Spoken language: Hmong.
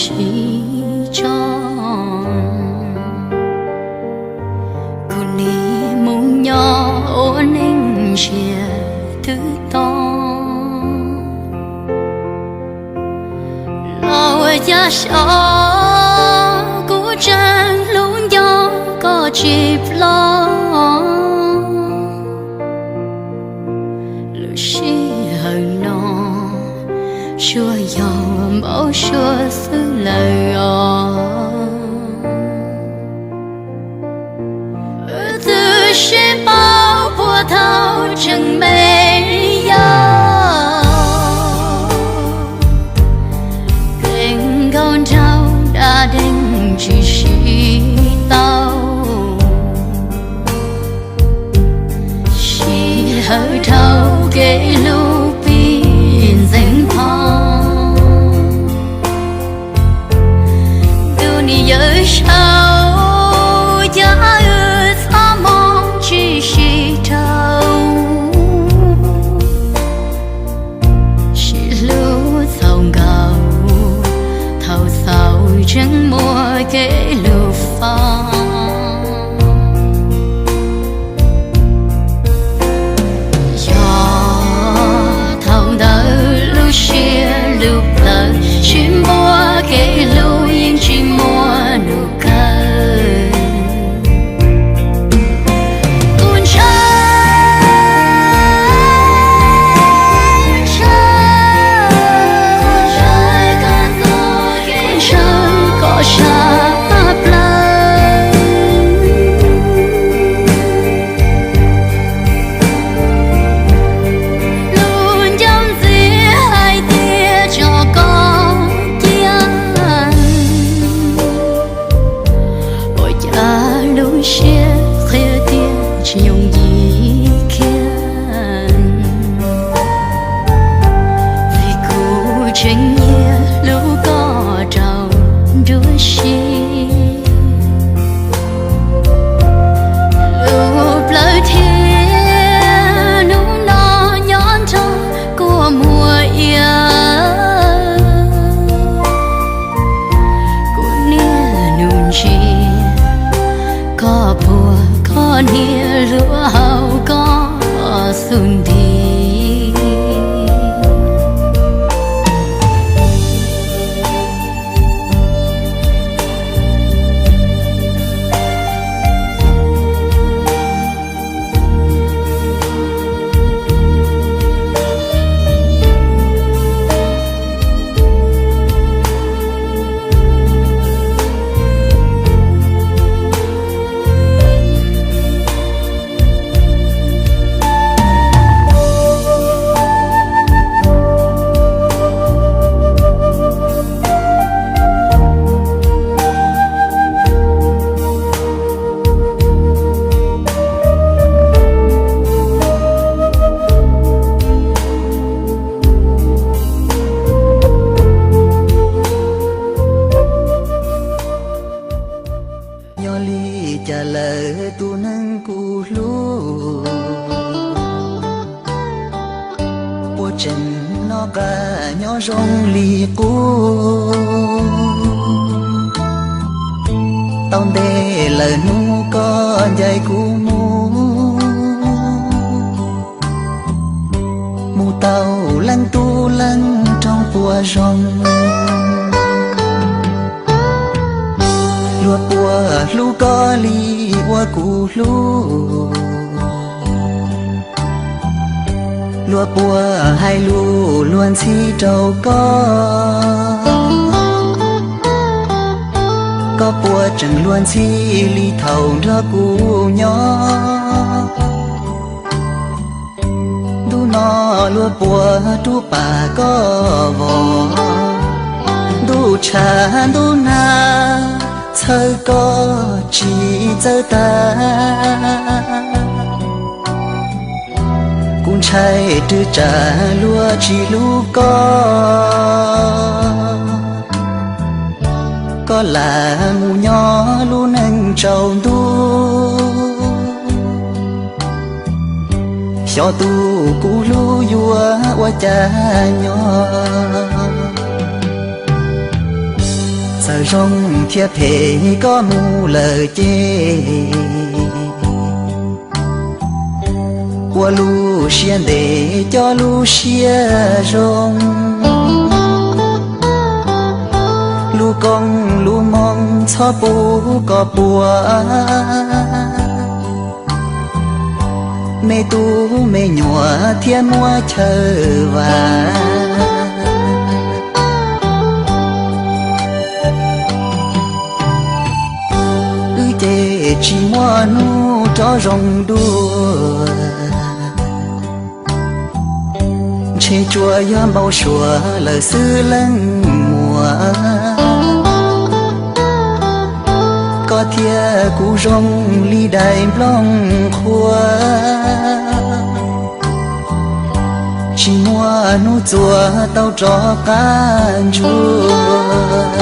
sib tso. Kuv nim mus nyob ua neej ntsiag twb tau, los ua cas xyov kuv tseem hlub nco koj tsis ploj. Lub sij hawm no tsuas yog npau suav xwb lawm os. Wb twb sib paub puag thaum tseem me yau, kev nkauj nraug dab deeg tsis sib tau. Sij hawm dhau kev hlub pib ntxeev pho, ntuj nim yawm saub, cas wb txhob mob tsis sib dhau. Sib hlub txaus nkaus, thaum xaus tseem muaj kev hlub fo. Yog thaum ntawd lub siab lub plawv tsis muaj kev hlub yeej tsis muaj nus kawg. Kuv ntshaw, ntshaw, ntshaw koj sab plaws. Lub ncauj ntxiv hais tias tso koj cia, ua cas lub siab qhia tias tsis yooj yim kiag. Vim kuv tseem nyiam hlub koj rau nruab siab. Lub plawv thiab hnub no nyob nrog kua muag iav. Kuv niaj hnub ntsia koj puag koj niam luag hauv koj xub nti. Nyob li cas lawm tus neeg kuv hlub, puas tseem noj qab nyob zoo li qub? Tau ntev lawm hnub koj ncaim kuv mus, mus tau leej tub leej nroog puas zoo. Luag puas hlub koj li uas kuv hlub? Luag puas hais lus luag ntxhi rau koj? Koj puas tseem luag ntxhi li thaum nrog kuv nyob? Ntuj no luag puas rub pam koj vos? Ntuj tshav ntuj nag txhawj koj tsis txawj tag. Kuv ntshai rwg tsam luag tsis hlub koj, koj lam mus nyob lub neej tsaus ntuj. Xyov tus kuv hlub yuav ua cas nyob. Zoo thiab phem koj mus lawm ces, ua lub siab ntev coj lub siab zoo. Lub koob lub moo txhob pub kom puas, me tub me nyuam thiaj muaj chaw vam. Wb ces tsis muaj hnub rov zoo dua, ntshe tsuas yog npau suav lawm xwb leej muam. Koj thiab kuv zoo li daim nplooj qhuav, tsis muaj hnub txuas tau rov qab ntsuag.